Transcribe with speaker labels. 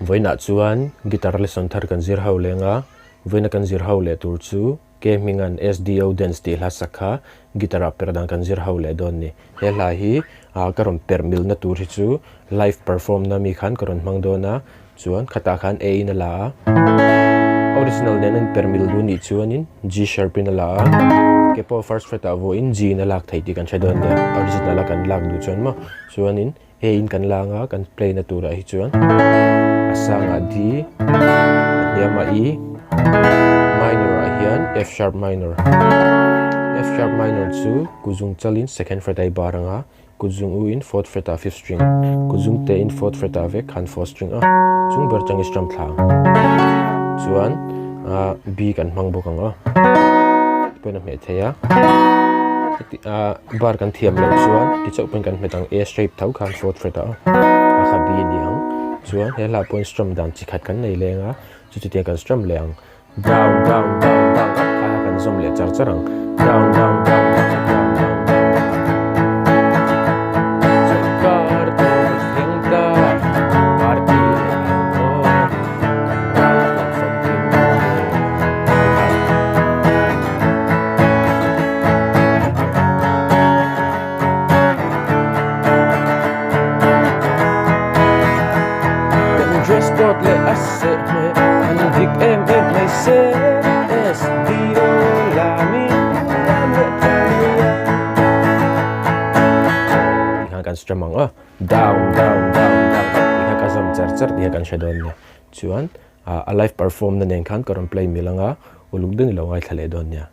Speaker 1: Vawiinah chuan guitar lesson thar kan zir ho leng a, vawiina kan zir ho leh tur chu Ke hminga'n SDO Dance tih hla sak kha guitar ah per dan kan zir ho leh dawn ni. He hla hi ka rawn per milna tur hi chu live perform na mi khan ka rawn hmang dawn a, chuan khatah khan A in a la a, original nen a in per mil duh nih chuanin G sharp in a la a, ke pawh first fret ah vawiin G in a lak theih tih kan hre dawn nia, original a kan lak duh chuan maw chuanin A in kan la anga kan play na turah hi chuan a sangah D, a hniamah E, minor ah hian F sharp minor. F sharp minor chu kuzung chalin second fret a i bar anga kutzung u in fourth fret ah fifth string, kutzung te in fourth fret ah vek khan fourth string a chung ber chang i strum thla ang. Chuan B kan hmang bawk ang aw. Tipawn a hmeh thei a. A bar kan thiam loh chuan ti chauh pawhin kan hmet ang A shape tho khan fourth fret ah a kha B a ni ang. Chuan he hla pawhin strum dan chi khat kan nei leng a, chu chutiang kan strum leh ang. Down down down down up kha kan zawm leh char char ang. Down down down down up down down down up. Chawlhkar tur a thleng ta, party leh ang aw, kan ral kan famkim hle. Kan dress code leh a seh hmeh an dik em em mai se SDO lamin lam leh thei mai ang. Tih khan kan strum ang aw. Down down down down up tih kha ka zawm char char tih kha kan hre dawn nia. Chuan a live perform na nen khan ka rawn play mil anga uluk deuhin i lo ngaithla leh dawn nia.